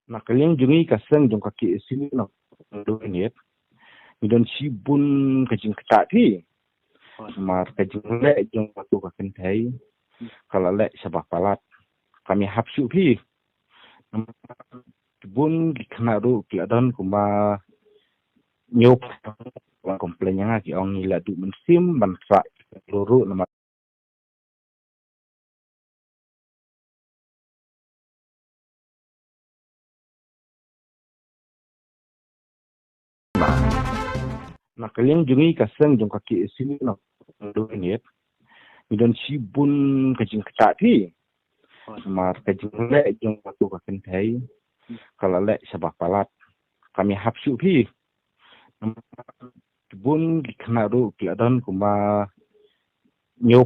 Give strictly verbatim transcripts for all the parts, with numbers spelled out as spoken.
Na ka liang jong ngi ka seng jong ka K S U na Ndoit ngi don shibun ka jingktah phi. Mar ka jingleh jong katu ka kynthei ka la leh shaba palat. Kam ïahap shuh phi. Bun ki khynnah ruh ki la don kumba ñiew la complain ïa nga ki ong ngi la duh mynsiem ban sah ruh ruh namar na ka liang jong ngi ka seng jong ka K S U na Ndoit ngi don shibun ka jingktah phi. Mar ka jingleh jong katu ka kynthei ka la leh shaba palat. Kam ïahap shuh phi. Bun ki khynnah ruh ki la don kumba ñiew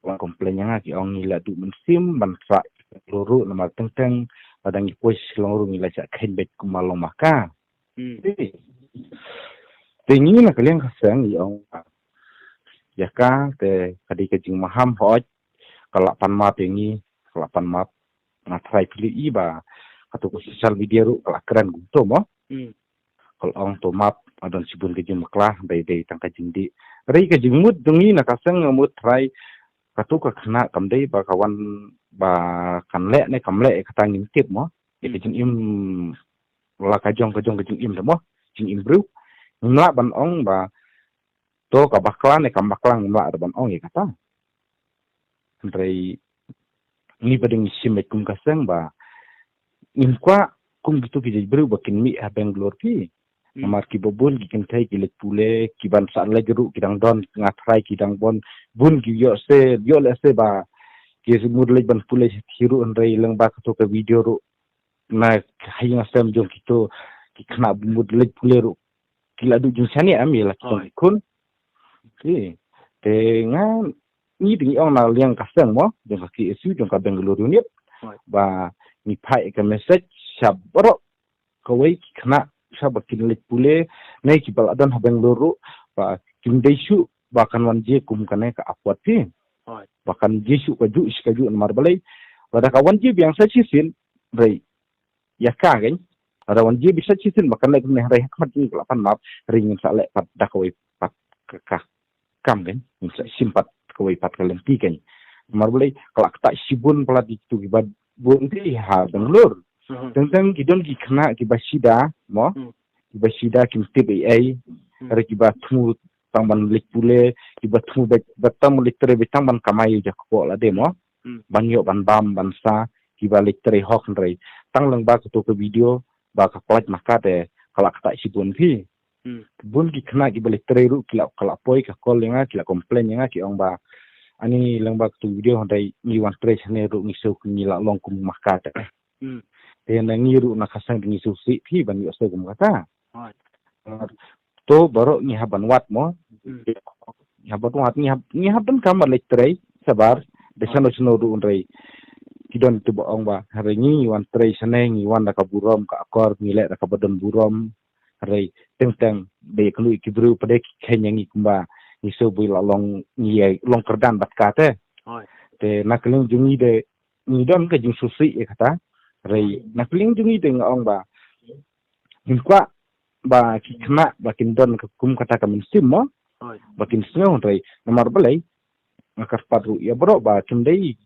la complain ïa nga ki ong ngi la duh mynsiem ban sah ruh ruh namar teng teng la dang ïa poi shlong ruh ngi la shah kheiñ beit kumba long ma ka. Te ngi na ka liang ka seng ngi ong ïa ka te ka dei ka jingmaham hooid ka la pan map ïa ngi ka la pan map. Nga tharai phi i ba katu ka social media ruh ka la kren kumto mo. Ka la ong to map adon shibun ka jingmakla dei dei tang ka jingdih. Rei ka jingmut jong ngi na ka seng nga mut tharai katu ka khynnah kam dei ba ka wan ba kan leh ne kam leh kata ngim tip mo. Ïa ka jingim la ka jong ka jong ka jingim da mo jingim briew. Ngim lah ban ong ba to ka bakla ne kam bakla ngim lah da ban ong ïa kata. Hynrei ngi ba dang shim kum ka seng ba ngim kwah kum kitu ki jait briew ba kin mih ha Bangalore phi. Namar ki ba bun ki kynthei ki leit pule ki ban sah leit ruh ki dang don nga tharai ki dang bon bun ki ïoh se ïoh leh se ba ki mut leit ban pule hi ruh hynrei leng ba kato ka video ruh na ha ïing ha sem jong kito ki khynnah ba mut leit pule ruh ki la duh jingshaniah em ïa la ki jong ki khun. Te nga ngi dang ong na liang ka seng mo jong ka K S U jong ka Bangalore unit ba ngi phai ka message sha baroh kawei ki khynnah sha ba kin leit pule ne ki ba la don ha Bangalore ruh ba kim dei shuh ba kan wan jia kum kane ka apot phi. Ba kan jia shuh ka juh shi ka juh namar balei ba da ka wan jia biang sa shisien rei ïa ka kan. Ada wan jia bisa chitin ba kan leh kumne hynrei ha khmat jong ngi ka la pan map hynrei ngin sa leh pat da kawei pat ka ka kam kan ngin sa shim pat kawei pat ka lynti kan. Namar balei ka la ktah shibun palat ïa kitu ki ba bun ti ha Bangalore. Teng teng ki don ki khynnah ki ba shida mo ki ba shida kim tip ei ei hynrei ki ba thmu tang ban leit pule ki ba thmu ba tang ban leit trei ba tang ban kamai ïa ka kpoh la de mo. Ban ïoh ban bam ban sa ki ba leit trei hok hynrei tang leng ba kato ka video ba ka pynlait ma ka te ka la ktah shibun phi. Bun ki khynnah ki ba leit trei ruh ki la ka la poi ka call ïa nga ki la complain ïa nga ki ong ba ani leng ba kato video hynrei ngi wan trei shane ruh ngi shu ngi la long kum ma ka te. Te na ngi ruh na ka seng ngi shu sih phi ban ïoh seh kum kata. To baroh ngi hap ban wad mo. Ngi hap ban wad ngi hap ngi hap ban kam leit trei sabar. Da shano shano ruh hynrei ki don tu ba ong ba hynrei ngi wan trei shane ngi wan da ka burom ka akor ngi leh da ka ba don burom. Hynrei teng teng da ïa kynduh ki briew pat da ki kheiñ ïa ngi kumba ngi shu bui la long ngi long kyrdan bad ka te. Te na ka liang jong ngi de ngi don ka jingsngewsih ïa kata. Hynrei na ka liang jong ngi de nga ong ba ngim kwah ba ki khynnah ba kin don ka kum kata ka mynsiem mo ba kin sngew hynrei namar balei nga kyrpad ruh ïa baroh ba kim dei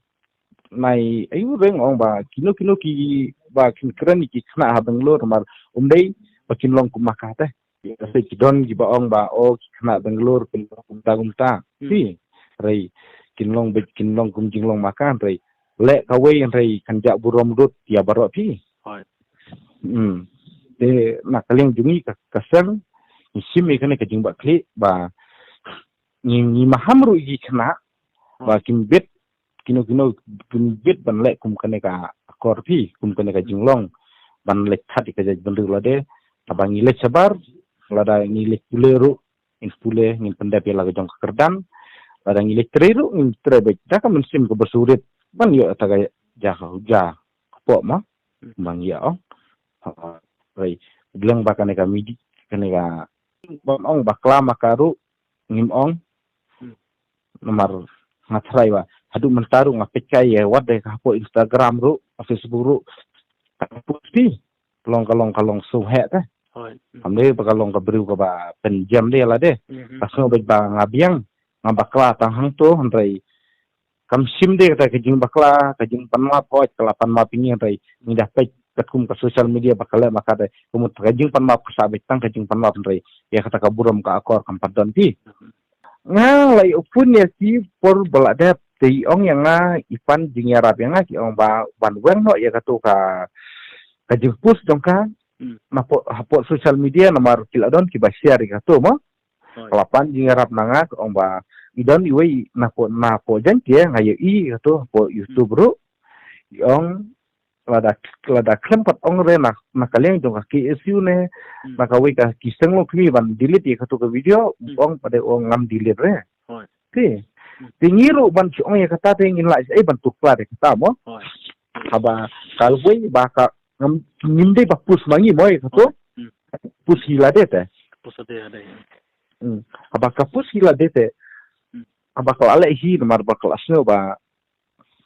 nai ayu reng ong ba kino kino ki ba kin kren ki khynnah ha Bangalore namar um dei ba kin long kum ma ka te. Ïa ka se ki don ki ba ong ba o ki khynnah Bangalore kin long kumta kumta. Hynrei kin long beit kin long kum jinglong ma ka hynrei leh kawei hynrei kan jah burom dud ïa baroh phi. Te na ka liang jong ngi ka seng ngi shim ïa kane ka jingbakla ba ngi ngi maham ruh ïa ki khynnah ba kim bit kino kino kim bit ban leh kum kane ka akor phi kum kane ka jinglong ban leh that ïa ka jaitbynriew lade haba ngi leh shabar lada ngi leh pule ruh ngin pule ngin pyndep ïa la ka jong ka kyrdan lada ngi leh trei ruh ngin trei beit da ka mynsiem ka ba surit ban ïoh ta ka ja ka ja ka pok ma ba ngi ïa ong. Hynrei leng ba kane ka midi kane ka ban ong ba klam ma ka ruh ngim ong. Namar nga tharai ba haduh mynta ruh nga peit kai ïa wat de ka hapoh Instagram ruh ha Facebook ruh Ka post phi long ka long ka long sngewheh te. Hoi. Hmm. Kam dei ba ka long ka briew kaba pynjem de la de. Mhm. Ka sngew bad ba nga biang, nga bakla tang hangto, hynrei kam shym de kata ka jingbakla, ka jingpanmap, hoi, ka la panmap ïa ngi, hynrei ngi da peit katkum ka social media ba ka leh ma ka de. Ka mut ka jingpanmap ka sah beit tang ka jingpanmap, hynrei ïa kata ka burom ka akor kam pat don phi. Mhm. Nga la ïa u pun ïa ki por ba la dep, te i ong ïa nga, i pan jingïarap ïa nga, ki ong ba ban weng noh ïa kato ka, ka jingpost jong ka. Hmm. Napoh, hapoh social media namar ki la don kiba share ïa kato mo. Hoi. Ka la pan jingïarap na nga, ka ong ba i don iwei napoh, napoh Jaiñtia, nga ïohi ïa kato hapoh YouTube ruh. I ong lada, lada khlem pat ong re na, na ka liang jong ka K S U ne, hmm, na kawei ka ki seng longkmie ban delete ïa kato ka video, hmm, ong pat de ong ngam delete re. Hoi. Te, hmm, te ngi ruh ban shu ong ïa kata te ngin lah ei ban tuklar ïa kata mo. Hoi. Haba ka lwei ba ka ngam, ngim dei ba post ma ngi mo ïa kato. Hoi. Hmm. Post hi lade te. Post lade, lade. Hmm. Haba ka post hi lade te. Hmm. Haba ka la leh hi namar ba ka la sngew ba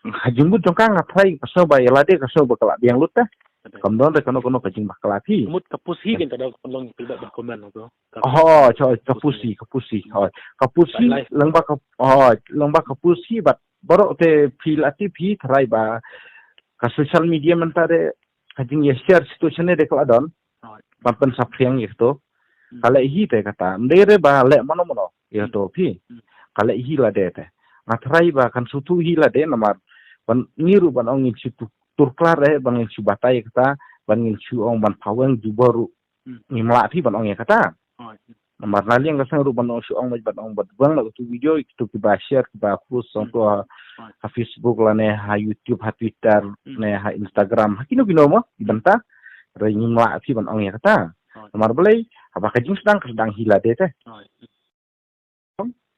ha jingmut jong ka nga tharai ka sngew ba ïa lade ka sngew ba ka la biang lut te. Lade. Kam don re kano kano ka jingbakla phi. Mut ka post hi kan ta da ka long phi ba comment ko. Ka, ho, cho, ka post hi, ka post hi. Hoi. Ka post hi, lang ba ka, hoi, lang ba ka post hi bad baroh te phi la tip hi tharai ba ka social media mynta de ka jingïa share situation de ka la don. Hoi. Ban pynsaphriang ïa kato. Hmm. Ka leh hi te kata. Ym dei re ba leh mano mano ïa kato phi. Hmm. Ka leh hi lade te. Nga tharai ba kan shu tu hi lade namar ban ngi ruh ban ong ngin shu tu, tuklar re ban ngin shu batai ïa kata, ban ngin shu ong ban phaweng jubor ruh. Hmm. Ngim lah phi ban ong ïa kata. Hoi. Namar na liang ka seng ruh ban ong shu ong ban ong ban weng la utu video itu kiba share kiba post song, hmm, to ha, hoi, ha Facebook lane ha YouTube ha Twitter, hmm, ne ha Instagram ha kino kino mo, hmm, i bynta. Re ngim lah phi ban ong ïa kata. Hoi. Namar balei haba ka jingsdang ka sdang hi lade te. Hoi.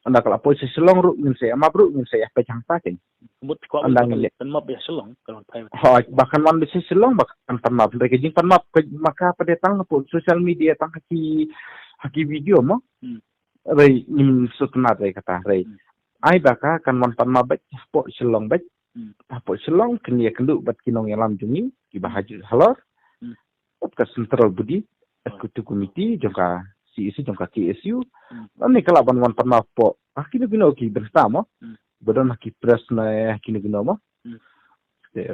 Ynda ka la poi sha Shillong ruh ngin sa ïa map ruh ngin sa ïa peit hangta kein. Mut kwah ynda ngin leh pan map ïa Shillong kan wan phai. Hoi, ba kan wan sha Shillong ba kan pan map. Hynrei ka jingpan map ka ma ka pat de tang napoh social media tang ha ki, ha ki video mo. Hmm. Hynrei ngim sngewtynnat re kata hynrei. Hmm. Ai ba ka kan wan pan map beit hapoh Shillong beit. Hmm. Hapoh Shillong kin ïa kynduh bad ki nongïalam jong ngi kiba ha ju-, halor. Hmm. Bad ka central body, oh, executive committee jong ka C E C jong ka K S U. Hmm. Lane ka lah ban wan pan map hapoh ha kino kino ki bynta mo. Hmm. Ba don ha ki press ne ha kino kino mo. Hmm. Te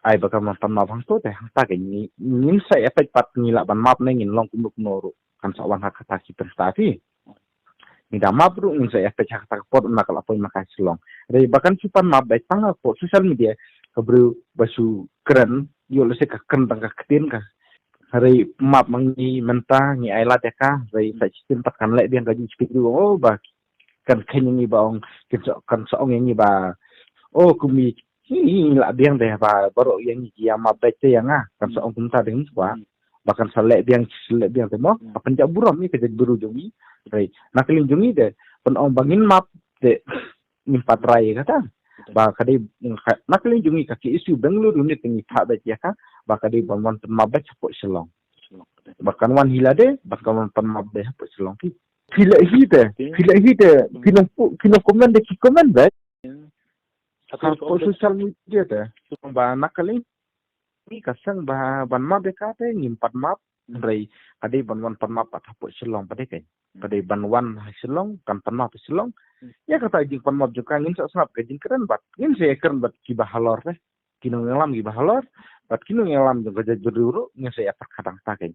ai ba kan wan pan map hangto te hangta kein ngi, ngin sa ïa peit pat ngi lah ban map ne ngin long kumno kumno ruh. Kan sa wan ha kata ki bynta phi. Ngi da map ruh ngin sa ïa peit ha kata ka por na ka la poi ma ka Shillong. Hynrei ba kan shu pan map beit tang hapoh social media ka briew ba shu kren, ïoh lehse ka kren tang ka ktien ka. Hynrei map ma ngi mynta ngi ai lad ïa ka, hynrei sa shisien pat kan leh biang ka jingsheptieng, oh, ba kan kheiñ ïa ngi ba ong, kan sa, kan sa ong ïa ngi ba, oh, kum i Hi, hi, la biang te ba baroh ïa ngi ki ïa map beit te ïa nga. Kan sa ong kumta te ngi kwah. Hmm. Ba kan sa leh biang, leh biang te mo. Hmm. Ka pynjah burom ïa ka jaitbynriew jong ngi. Hynrei na ka liang jong ngi te pynong ba ngin map te ngim pat rai ïa kata. Betul. Ba ka dei na ka liang jong ngi ka K S U Bangalore unit te ngi phah beit ïa ka. Ba ka dei ban wan pynmap beit hapoh Shillong. Shillong. Ba kan wan hi lade, ba kan wan pynmap beit hapoh Shillong. Phi, phi leh hi te, phi leh hi te, phi nang pu-, phi nang comment te ki comment beit. Hmm. Hapoh social media te, ba na ka liang ngi ka seng ba ban map ïa ka te ngim pat map, hmm, hynrei ka dei ban wan pan map pat hapoh Shillong pat de kein. Hmm. Ka dei ban wan ha Shillong, kan pan map ha Shillong. Hmm. Ïa kata jingpan map jong ka ngin sa sngap ka jingkren bad ngin sa ïa kren bad kiba halor te. Ki nongïalam kiba halor bad ki nongïalam jong ka jaitbynriew ruh ngin sa ïa pyrkhat hangta kein.